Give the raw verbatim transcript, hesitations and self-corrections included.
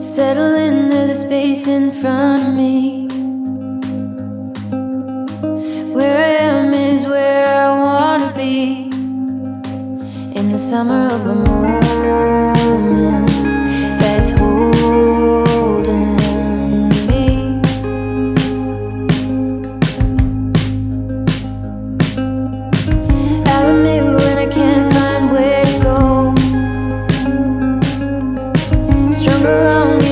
Settle into the space in front of me. Where I am is where I wanna be. In the summer of a moment that's holding me. I'll admit when I can't find where to go. Strung around